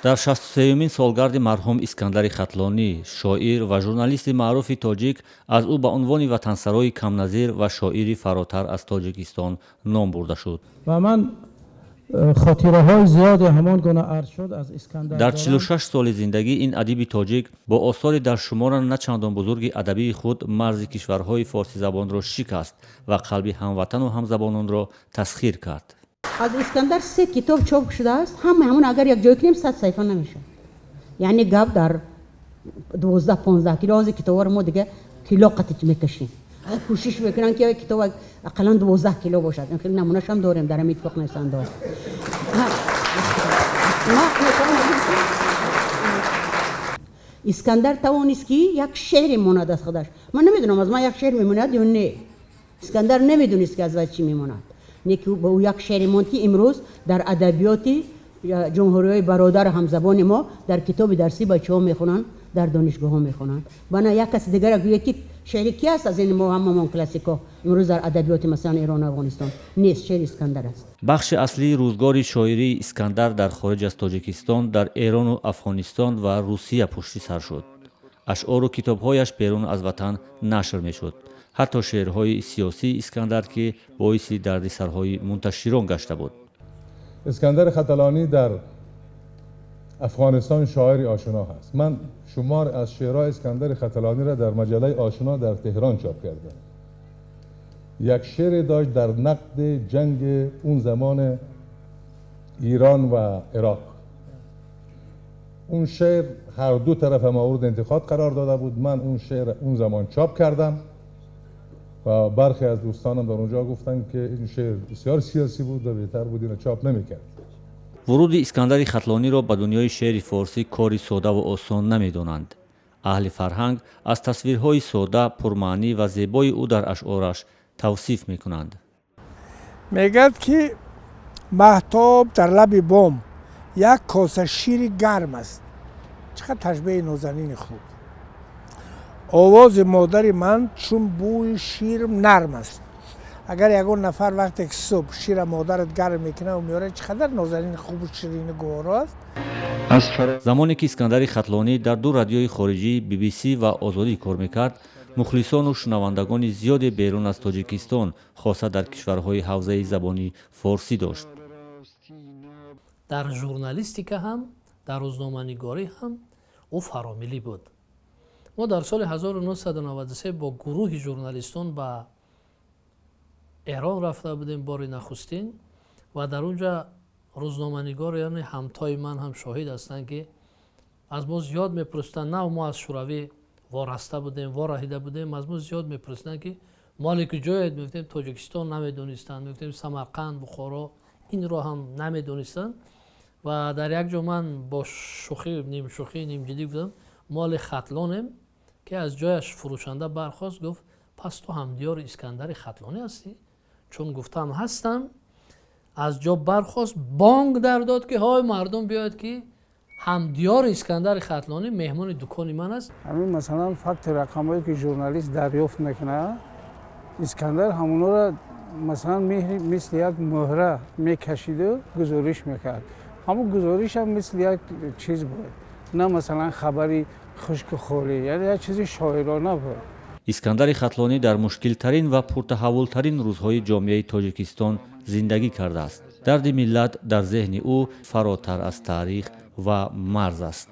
Дар 63-юмин солгарди марҳум Искандари Хатлонӣ, шоир ва журналисти маъруфи тоҷик, аз ӯ ба унвони ватансарои камназир ва шоири фаротар аз Тоҷикистон ном бурда шуд. Ва ман хотираҳои зиёде ҳамон гуна арз шуд аз Искандар. Дар 46 соли зиндагӣ ин адиби тоҷик бо осори дар шумора на чандон бузурги адабии худ марзи кишварҳои форсизабонро шикаст ва қалби ҳамватану ҳамзабононро тасхир кард. Аз Искандар се китоб чоп шудааст. Ҳама ҳамон агар як ҷой кунем, 100 саҳифа намешавад. Яъне гап дар 12-15 кило. Ҳозир китобҳоро мо дига кило қатич мекашем, кӯшиш мекунанд, ки китоб ақаллан 12 кило бошад. Хеле намунашам дорем дар ҳамин иттифоқ нависандаҳо. Ма Искандар тавонист, ки як шеъре монад аз худаш. Ман намедонам, аз ман як шеър мемонад ё не. Искандар намедонист, ки аз вай чӣ мемонад. Не ки ба ӯ як шеъре монд, ки имрӯз дар адабиёти ҷумҳуриҳои бародару ҳамзабони мо дар китоби дарсӣ бачаҳо мехонанд, дар донишгоҳҳо мехонанд. Бана як каси дигара гӯяд, ки шеъри ки аст аз ин мо ҳамамон классико имрӯз дар адабиёти, масалан, Эрону Афғонистон нест. Шеъри Искандар аст. Бахши аслии рӯзгори шоирии Искандар дар хориҷ аз Тоҷикистон, дар Эрону Афғонистон ва Русия пушти сар шуд. Ашъору китобҳояш берун аз ватан нашр мешуд, ҳатто шеърҳои сиёсии Искандар, ки боиси дардисарҳои мунташирон гашта буд. اسکندر ختلانی در افغانستان شاعری آشنا هست. من شمار از شعرهای اسکندر ختلانی را در مجله آشنا در تهران چاپ کردم. یک شعر داشت در نقد جنگ اون زمان ایران و عراق. اون شعر هر دو طرف مورد انتقاد قرار داده بود. من اون شعر اون زمان چاپ کردم و برخی از دوستانم در اونجا گفتن که این شعر بسیار سیاسی بود و بهتر بود اینو چاپ نمیکرد. Вуруди Искандари Хатлониро ба дунёи шеъри форсӣ кори содаву осон намедонанд. Аҳли фарҳанг аз тасвирҳои сода, пурмаънӣ ва зебои ӯ дар ашъораш тавсиф мекунанд. Мегӯяд, ки маҳтоб дар лаби бом як коса шири гарм аст. Чӣ қадр ташбеҳи нозанини хуб! Овози модари ман чун бӯи шир нарм аст. Агар ягон нафар вақте ки субҳ шира модарат гарм мекунад, меорад, чӣ қадар нозанини хубу ширини гуворо аст. Замоне ки Искандари Хатлонӣ дар ду радиои хориҷӣ, BBC ва Озодӣ, кор мекард, мухлисону шунавандагони зиёде берун аз Тоҷикистон, хоса дар кишварҳои ҳавзаи забони форсӣ дошт. Дар журналистика ҳам, дар рӯзноманигорӣ ҳам ӯ фаромиллӣ буд. Мо дар соли 1993 бо гурӯҳи журналистон ба Эрон рафта будем бори нахустин ва дар он ҷа рӯзноманигор, яъне ҳамтои ман ҳам шоҳид ҳастанд, ки аз мо зиёд мепурсиданд. Нав мо аз Шӯравӣ вораста будем, вораҳида будем. Аз мо зиёд мепурсиданд, ки моли куҷоед? Мегуфтем, Тоҷикистон. Намедонистанд. Мегуфтем, Самарқанд, Бухоро. Инро ҳам намедонистанд. Ва дар як ҷо ман бо шӯхӣ, нимшӯхӣ, нимҷиддӣ гуфтам, моли Хатлонем, ки аз ҷояш фурӯшанда бархост, гуфт: «Пас ту ҳамдиёри Искандари Хатлонӣ ҳастӣ?» Чун гуфтам ҳастам, аз ҷо бархост, бонг дар дод, ки ҳой, мардум, биёяд, ки ҳамдиёри Искандари Хатлонӣ меҳмони дукони ман аст. Ҳамин, масалан, факти рақамҳое, ки журналист дарёфт мекунад, Искандар ҳамонҳоро, масалан, мисли як муҳра мекашиду гузориш мекард. Ҳамон гузоришам мисли як чиз буд, на масалан хабари хушку холӣ, яъне як чизи шоирона буд. Искандари Хатлонӣ дар мушкилтарин ва пуртаҳаввултарин рӯзҳои ҷомеаи Тоҷикистон зиндагӣ кардааст. Дарди миллат дар зеҳни ӯ фаротар аз таърих ва марз аст.